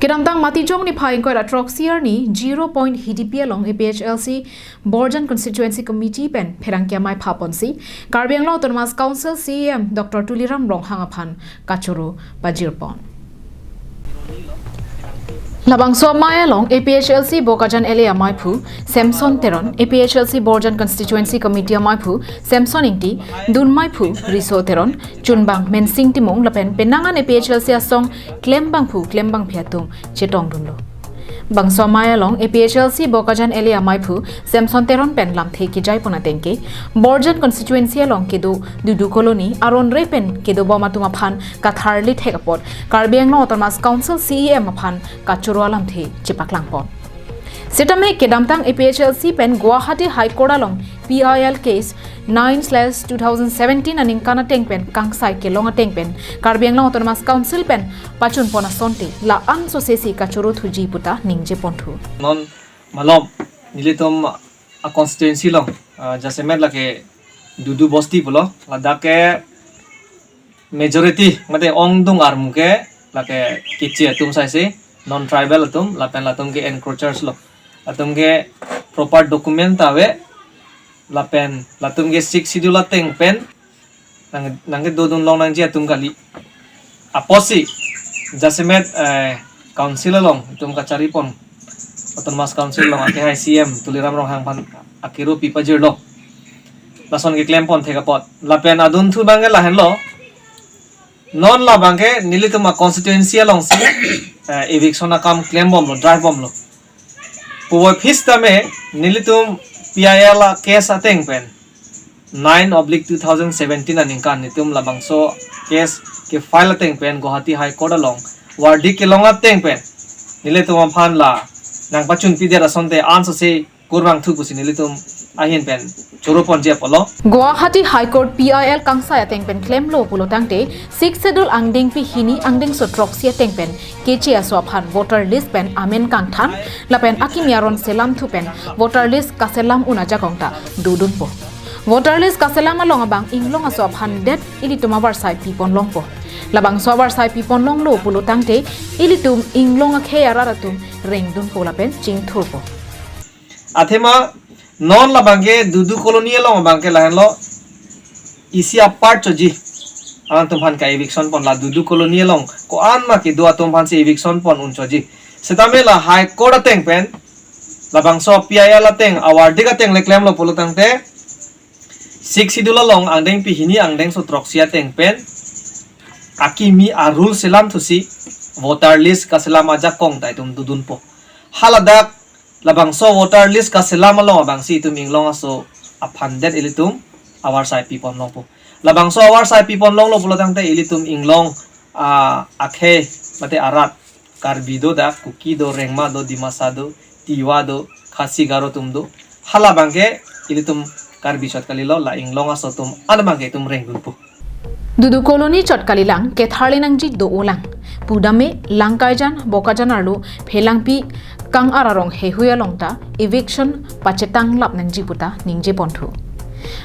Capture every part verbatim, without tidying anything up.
Kedamtang Matijong niphai ingkoi ra throksi arni Zero Point Hidipi along A P H L C Borjan Constituency Committee pen pherangke amei phaponsi Karbi Anglong Autonomous Council C E M Doctor Tuliram Ronghang aphan kachoro pajirpon. Labangso amei along A P H L C Bokajan L A amei phu Samson Teron, A P H L C Borjan Constituency Committee amei phu Samson Ingti, dun mei phu Riso Teron, chunbang Mensing Timung lapen penang an A P H L C asong klembangphu klembangphi atum chetongdunlo. Bangso amei along A P H L C Bokajan L A amei phu Samson Teron pen lamthe kejai pon ateng ke Borjan Constituency along kedo Dudu Colony aron re pen kedobom atum aphan katharli thek apot Karbi Anglong Autonomous Council C E M aphan kachoro alamthe chepaklangpon. Setame kedamtang A P H L C pen Guwahati High Court along P I L case nine slash two thousand seventeen aningkan ateng pen kangsai kelong ateng pen Karbi Anglong Autonomous Council pen pachunpon asonte la-an sosesi kachoro thuji puta ningjeponthu. Non malom nelitum a constituency along, ah, jasemet lake Dudu Bosti pulo, ladak ke majority mate ongdung armu ke lake Keche atum saisi, non tribal atum, lapen latum ke encroachers lo. Latum ke proper document ta ave, lapen latum ke Sixth Schedule ateng pen nang nangkedodun longnangji atum kali. Apotsi jasemet, eh, council along itum kacharipon, Autonomous Council along akehai C E M Tuliram Ronghang aphan akero pipajirlo. Lason keklempon thek apot. Lapen adunthu abang ke lahenlo. Non labang ke nelitum a constituency alongsi, eh, eviction akam klembomlo, drive bomlo. Puvoiphit tame nelitum P I L a case ateng pen nine oblique two thousand seventeen aningkan nelitum labangso case kefile ateng pen Guwahati High Court along verdict kelong ateng pen nelitum aphan la nangpachunpidet asonte ansose kurvangthu pusi nelitum ahin pen choro ponji apotlo. Guwahati High Court P I L kangsai ateng pen klemlo pulo tangte Sixth Schedule angdengpi hini angdengso throksi ateng pen Keche aso aphan voter list pen amen kangthan lapen akimi aron selamthu pen voter list kaselam un ajakong ta dodunpo. Voter list kaselam along abang inglong aso aphan det ilitum avarsai pipon longpo. Labangso avarsai pipon longlo pulo tangte ilitum inglong akhei arat atum rengdunpo lapen chingthurpo. Athema non labang ke Dudu Colony along abang ke lahenlo, isi apart choji. Alangtum aphan ka eviction pon, la Dudu Colony along ko-an ma kedo atum aphansi eviction pon un choji. Setame la High Court ateng pen labangso P I L ateng averdict ateng le klemlo pulo tangte Sixth Schedule along angdengpi hini angdengso throksi ateng pen akimi a rule selamthusi voter list kaselam ajakong ta itum dodunpo. Haladak labangso voter list kaselam along abangsi itum inglong aso aphan det ilitum avarsai pipon longpo. Labangso avarsai pipon longlo pulo tangte ilitum inglong, ah, akhei mate arat, Karbi do dak, Kuki do, Rengma do, Dimasa do, Tiwa do, Khasi, Garo atum do. Halabang ke ilitum Karbi chot kalilo, la inglong aso atum an abang ke itum rengdunpo. Dudu Colony chot kalilang, ketharli nangji do-olang. Pudame Langkaijan, Bokajan arlo Phelangpi, Kangar arong heihui along ta eviction pachetanglap nangji puta ningjeponthu.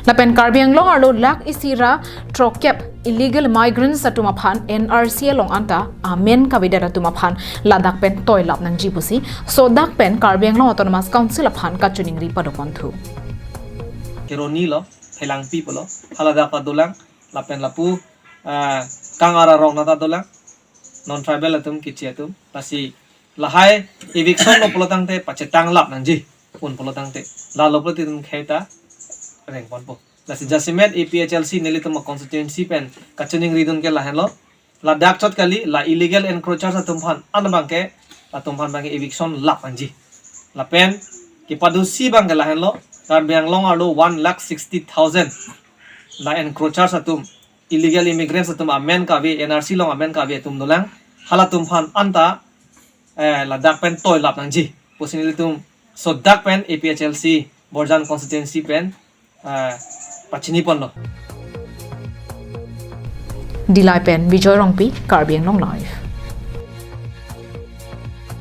Lapen Karbi Anglong arlo lakh isi ra throkkep illegal migrants atum aphan N R C along anta amen kavedet atum aphan ladak pen toilap nangji pusi sodak pen Karbi Anglong Autonomous Council aphan kachiningri padoponthu. Keroni lo, Phelangpi pulo, haladak ta dolang, lapen lapu, ah, Kangar arong nata dolang, non tribal atum, Keche atum, lasi lahai eviction lo pulo tangte pachetanglap nangji, pun pulo tangte, lalo pulo itum khei ta rengponpo. Lasi jasemet A P H L C nelitum a constituency pen kachiningridun ke lahenlo, ladak chot kali, la illegal encroachers atum aphan an abang ke, latum aphan abang ke eviction lap nangji. Lapen kepadosi abang ke lahenlo, Karbi Anglong arlo one lakh sixty thousand la encroachers atum, illegal immigrants atum amen kave, N R C along amen kave atum dolang, halatum aphan anta, eh, ladak pen toilap nangji pusi nelitum sodak pen A P H L C Borjan constituency pen, eh, pachiniponlo. Dillai pen Bijoy Rongpi, Karbi Anglong Live.